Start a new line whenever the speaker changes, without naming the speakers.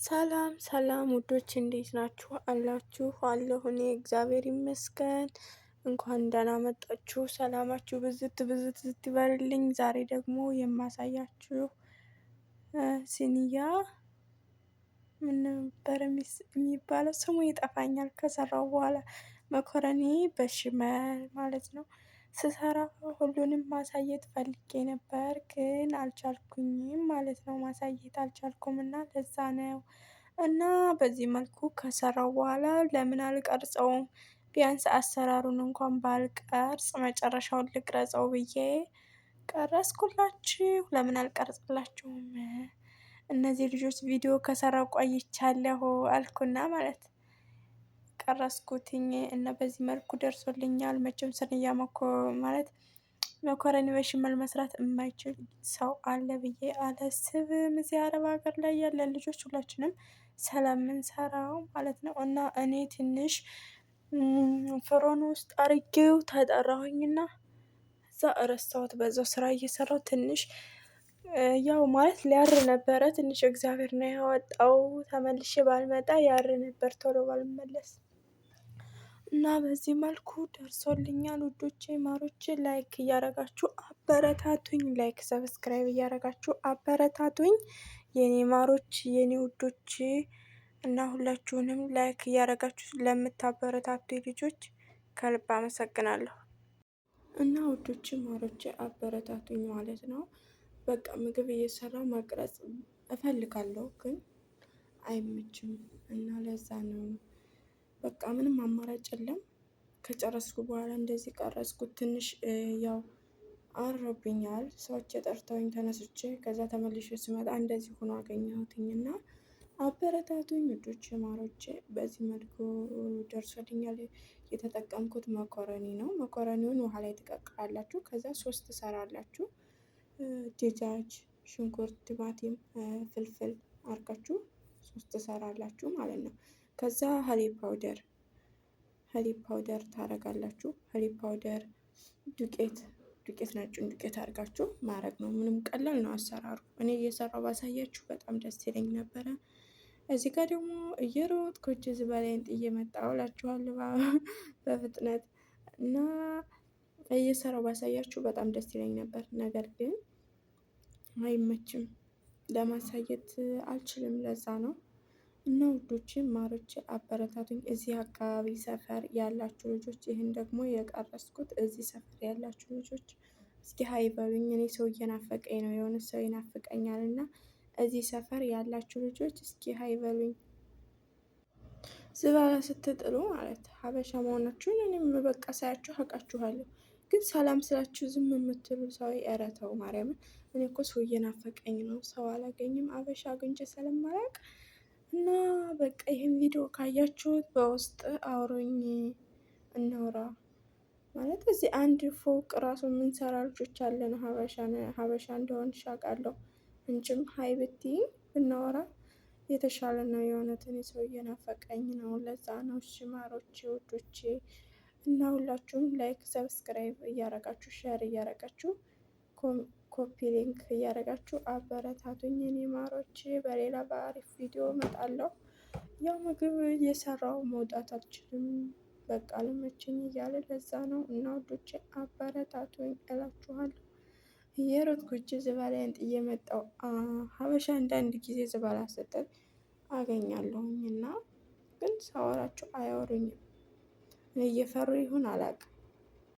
ሰላም ሰላም ውዶች እንዴት ናችሁ? አላችሁ አለሁ እኔ እግዚአብሔር ይመስገን። እንኳን ደህና መጣችሁ። ሰላማችሁ ብዝት ብዝት ዝት ይበልልኝ። ዛሬ ደግሞ የማሳያችሁ ሲኒያ ምን ነበር የሚባለው ስሙ ይጠፋኛል። ከሰራው በኋላ መኮረኒ በሽመል ማለት ነው። ስሰራ ሁሉንም ማሳየት ፈልጌ ነበር ግን አልቻልኩኝም ማለት ነው። ማሳየት አልቻልኩም እና ለዛ ነው። እና በዚህ መልኩ ከሰራው በኋላ ለምን አልቀርጸውም? ቢያንስ አሰራሩን እንኳን ባልቀርጽ መጨረሻውን ልቅረጸው ብዬ ቀረጽኩላችሁ። ለምን አልቀርጽላችሁም? እነዚህ ልጆች ቪዲዮ ከሰራው ቆይቻለሁ አልኩና ማለት ቀረጽኩትኝ እና በዚህ መልኩ ደርሶልኛል። መቼም ስንያ መኮ ማለት መኮረኒ በሽመል መስራት የማይችል ሰው አለ ብዬ አላስብም። እዚህ አረብ ሀገር ላይ ያለን ልጆች ሁላችንም ስለምንሰራው ማለት ነው። እና እኔ ትንሽ ፍሮን ውስጥ አርጌው ተጠራሁኝና እዛ እረሳሁት። በዛው ስራ እየሰራው ትንሽ ያው ማለት ሊያር ነበረ። ትንሽ እግዚአብሔር ነው ያወጣው። ተመልሼ ባልመጣ ያር ነበር ቶሎ ባልመለስ እና በዚህ መልኩ ደርሶልኛል። ውዶቼ ማሮቼ፣ like እያረጋችሁ አበረታቱኝ። like subscribe እያረጋችሁ አበረታቱኝ የኔ ማሮች፣ የኔ ውዶቼ እና ሁላችሁንም like እያረጋችሁ ለምታበረታቱ ልጆች ከልብ አመሰግናለሁ። እና ውዶቼ ማሮቼ አበረታቱኝ ማለት ነው። በቃ ምግብ እየሰራው መቅረጽ እፈልጋለሁ ግን አይመችም እና ለዛ ነው በቃ ምንም አማራጭ የለም። ከጨረስኩ በኋላ እንደዚህ ቀረጽኩት። ትንሽ ያው አሮብኛል። ሰዎች የጠርተውኝ ተነስቼ ከዛ ተመልሼ ስመጣ እንደዚህ ሆኖ አገኘሁትኝ እና አበረታቱኝ ውዶቼ ማሮቼ። በዚህ መልኩ ደርሶልኛል። የተጠቀምኩት መኮረኒ ነው። መኮረኒውን ውሃ ላይ ትቀቅላላችሁ። ከዛ ሶስት ትሰራላችሁ። دجاج፣ ሽንኩርት፣ ቲማቲም፣ فلفل አርጋችሁ ሶስት ትሰራላችሁ ማለት ነው። ከዛ حليب powder حليب powder ታረጋላችሁ። حليب powder ዱቄት ዱቄት ነጩን ዱቄት አድርጋችሁ ማድረግ ነው። ምንም ቀላል ነው አሰራሩ። እኔ እየሰራው ባሳያችሁ በጣም ደስ ይለኝ ነበረ። እዚህ ጋር ደግሞ እየሮጥኩ እጅ ዝበላይን ጥዬ መጣሁ እላችኋለሁ በፍጥነት እና እየሰራው ባሳያችሁ በጣም ደስ ይለኝ ነበር። ነገር ግን አይመችም፣ ለማሳየት አልችልም። ለዛ ነው እና ውዶቼ ማሮቼ አበረታቱኝ። እዚህ አካባቢ ሰፈር ያላችሁ ልጆች፣ ይህን ደግሞ የቀረጽኩት እዚህ ሰፈር ያላችሁ ልጆች እስኪ hi በሉኝ። እኔ ሰው እየናፈቀኝ ነው፣ የሆነ ሰው ይናፍቀኛል እና እዚህ ሰፈር ያላችሁ ልጆች እስኪ hi በሉኝ። زبالة ስትጥሉ ማለት ሀበሻ መሆናችሁን እኔም በቃ ሳያችሁ አውቃችኋለሁ። ግን ሰላም ስላችሁ ዝም የምትሉ ሰው ኧረ ተው ማርያምን። እኔ እኮ ሰው እየናፈቀኝ ነው፣ ሰው አላገኝም አበሻ አግኝቼ ስለማላውቅ እና በቃ ይህን ቪዲዮ ካያችሁት በውስጥ አውሩኝ፣ እናውራ። ማለት እዚህ አንድ ፎቅ ራሱ የምንሰራ ልጆች አለን። ሀበሻ እንደሆን አውቃለሁ። እንጭም hi ብትይኝ ብናወራ የተሻለ ነው። የእውነት እኔ ሰው እየናፈቀኝ ነው። ለዛ ነው። እሺ ማሮቼ፣ ውዶቼ እና ሁላችሁም like subscribe እያረጋችሁ share እያረጋችሁ copy link እያደረጋችሁ አበረታቱኝ የኔ ማሮች። በሌላ በአሪፍ ቪዲዮ እመጣለሁ። ያው ምግብ እየሰራው መውጣት አልችልም፣ በቃ አልመቸኝ እያለ ለዛ ነው። እና ውዶቼ አበረታቱኝ እላችኋለሁ። እየሮጥኩ እጅ زبالة ዬን ጥዬ መጣሁ። ሀበሻ አንዳንድ ጊዜ زبالة ስጥል አገኛለሁኝ እና ግን ሳወራቸው አያወሩኝም። እየፈሩ ይሁን አላውቅም።